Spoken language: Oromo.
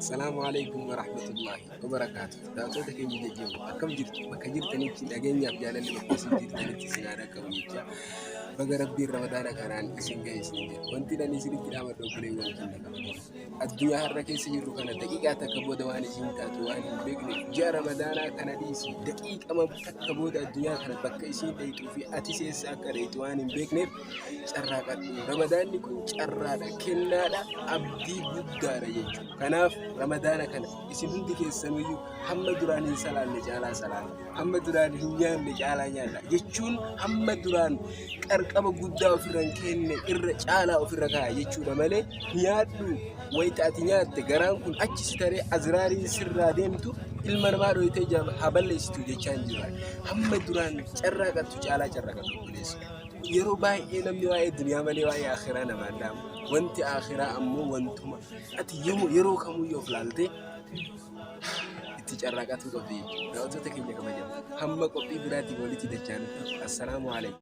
Assalaamu alaikum warahmatullahi wabarakaatu. Daawwattoota keenya jajjaboo akkam jirtu? Bakka jirtanitti dhageenyaaf jaalalli bakka isin jirtanitti isin haa dhaqqabu jecha baga rabbiin ramadaana kanaan isin gahe isin jedha. Wanti ani isinitti dhaamadhu obboleewwan keenya kabajamoo. Addunyaa har'a keessa jirru kana daqiiqaa takka booda waan isin taatu waan hin beekneef ji'a ramadaanaa kana dhiisi daqiiqama takka booda addunyaa kana bakka isiin dheeyxuu fi atis eessa akka dheeyxu waan hin beekneef carraaqadhu. Ramadaanni kun carraadha, kennaadha, abdii guddaadha jechuudha. Kanaaf ramadaana kana isin hundi keessanuyyuu hamma duraan hin salaanne caalaa salaana, hamma duraan hin nyaanne caalaa nyaadha jechuun hamma duraan qarqaba guddaa ofirra hin kenne irra caalaa ofirra kaa'a jechuudha malee nyaadhu wayita ati nyaatte garaan kun achi si taree azraariin sirraa deemtu ilma namaa dhoyitee haa balleessitu jechaa hin jiru. Hamma duraan carraaqattu caalaa carraaqadhu obboleessa. Yeroo baay'ee namni waa'ee duniyaa malee waa'ee akhiraa namaan dhaamu. Wanti akhiraa ammoo wantuma ati yeroo kamuyyuu of laaltee itti carraaqatuu qabdi jechuudha. Daawwattoota keenya kabajamoo hamma qophii biraatiin walitti dachaanutti assalaamu alaikum.